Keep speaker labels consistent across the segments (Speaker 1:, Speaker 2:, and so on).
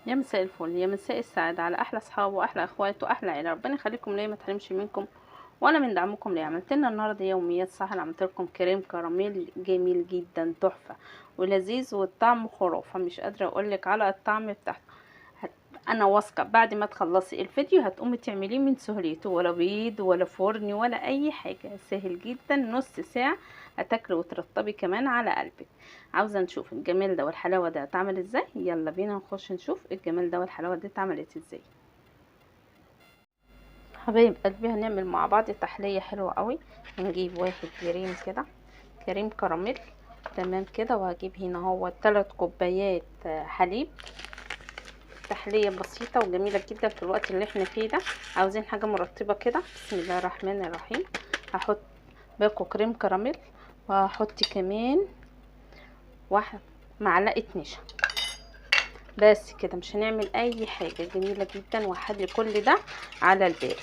Speaker 1: يا مساء الفل، يا مساء السعادة على احلى اصحاب واحلى اخوات واحلى عيله. ربنا يخليكم ليا، ما تحرمش منكم ولا من دعمكم ليا. عملت لنا النهارده يوميات سهل، عملت لكم كريم كراميل جميل جدا، تحفة ولذيذ والطعم خرافه، مش قادرة اقول لك على الطعم بتاعته. انا واثقة بعد ما تخلصي الفيديو هتقومي تعمليه من سهولته، ولا بيض ولا فرن ولا اي حاجة، سهل جدا، نص ساعة هتاكلي وترطبي كمان على قلبك. عاوزه نشوف الجمال ده والحلاوه ده اتعمل ازاي؟ يلا بينا نخش نشوف الجمال ده والحلاوه دي اتعملت ازاي. حبايب قلبي هنعمل مع بعض تحلية حلوة قوي. هنجيب واحد كريم كده، كريم كراميل، تمام كده. وهجيب هنا هو 3 كوبايات حليب. تحلية بسيطة وجميلة جدا في الوقت اللي احنا فيه ده، عاوزين حاجة مرطبه كده. بسم الله الرحمن الرحيم. هحط باكو كريم كراميل، وهحط كمان واحد معلقه نشا بس كده، مش هنعمل اي حاجة. جميلة جدا. وهخلي كل ده على البارد،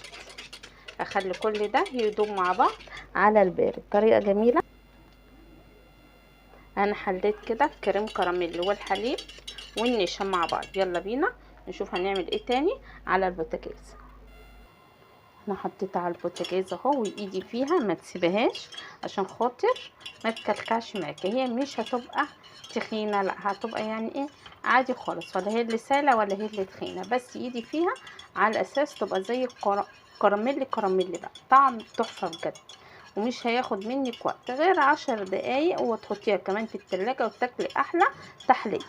Speaker 1: اخلي كل ده يدوب مع بعض على البارد، طريقه جميلة. انا حليت كده كريم كراميل والحليب والنشا مع بعض. يلا بينا نشوف هنعمل ايه تاني على البوتاجاز. انا حطيتها على البوتاجاز اهو، وايدي فيها ما تسيبهاش عشان خاطر ما تكلكعش معاكي. هي مش هتبقى تخينة، لا هتبقى يعني ايه عادي خالص، ولا هي اللي سايله ولا هي اللي تخينة، بس ايدي فيها على الاساس تبقى زي كراميل كراميل بقى، طعم تحفة بجد. ومش هياخد منك وقت غير 10 دقايق، وتحطيها كمان في التلاجة وتاكلي احلى تحلية.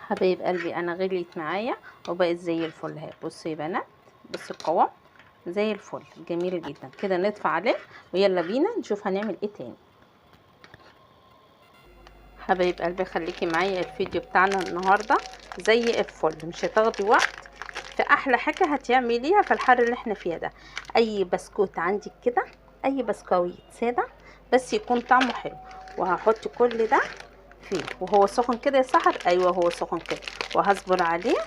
Speaker 1: حبايب قلبي انا غليت معايا وبقت زي الفل اهي. بصوا يا بنات، بصوا القوام زي الفل، جميل جدا كده. نطفي عليه ويلا بينا نشوف هنعمل ايه تاني. حبايب قلبي خليكي معايا، الفيديو بتاعنا النهارده زي الفل، مش هتاخدي وقت في احلى حاجة هتعمليها في الحر اللي احنا فيها ده. اي بسكوت عندك كده، اي بسكويت ساده بس يكون طعمه حلو. وهحط كل ده فيه وهو سخن كده يا سحر. ايوه هو سخن كده، وهصبر عليه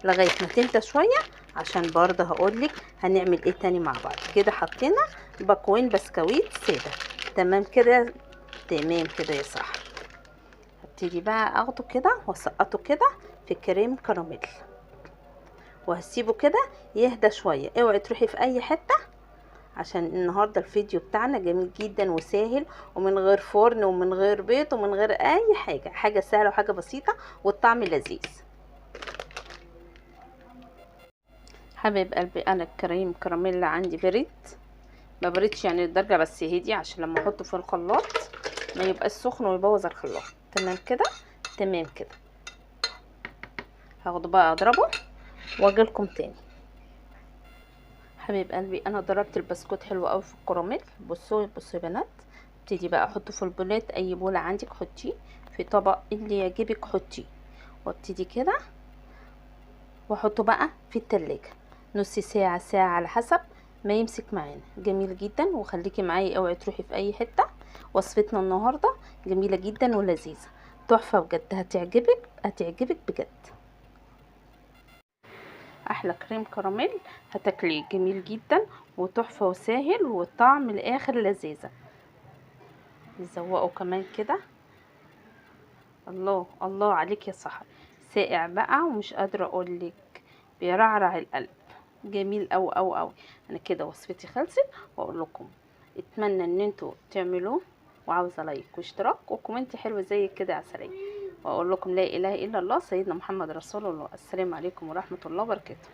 Speaker 1: لغاية ما تهدى شوية، عشان برضه هقولك هنعمل ايه تاني مع بعض. كده حطينا باكوين بسكويت ساده، تمام كده، تمام كده يا سحر. هبتدي بقى اخده كده واسقطه كده في كريم كراميل، وهسيبه كده يهدى شوية. اوعي تروحي في اي حتة، عشان النهارده الفيديو بتاعنا جميل جدا وسهل، ومن غير فرن ومن غير بيض ومن غير اي حاجة، حاجة سهلة وحاجه بسيطة والطعم لذيذ. حبايب قلبي انا الكريم كراميل عندي برد، ما بردش يعني الدرجة، بس هدي عشان لما احطه في الخلاط ما يبقاش سخن ويبوظ الخلاط. تمام كده، تمام كده. هاخده بقى اضربه واجيلكم تاني. حبيب قلبي انا ضربت البسكوت حلو قوي في الكراميل. بصوا بصوا يا بنات، ابتدي بقى احطه في البولات، اي بوله عندك حطيه في طبق اللي يعجبك حطيه، وابتدي كده واحطه بقى في التلاجة نص ساعة ساعة على حسب ما يمسك معانا. جميل جدا، وخليكي معايا اوعي تروحي في اي حتة. وصفتنا النهارده جميلة جدا ولذيذه، تحفة بجد، هتعجبك هتعجبك بجد. احلى كريم كراميل هتاكليه، جميل جدا وتحفه وسهل والطعم الاخر لذيذة. نزوقه كمان كده. الله الله عليك يا سحر، ساقع بقى ومش قادرة اقولك، بيرعرع القلب، جميل أو أو أو. انا كده وصفتي خلصت، واقول لكم اتمنى ان انتوا تعملوه، وعاوزه like واشتراك و comment حلو زي كده عسلية. واقول لكم لا اله الا الله سيدنا محمد رسول الله. السلام عليكم ورحمة الله وبركاته.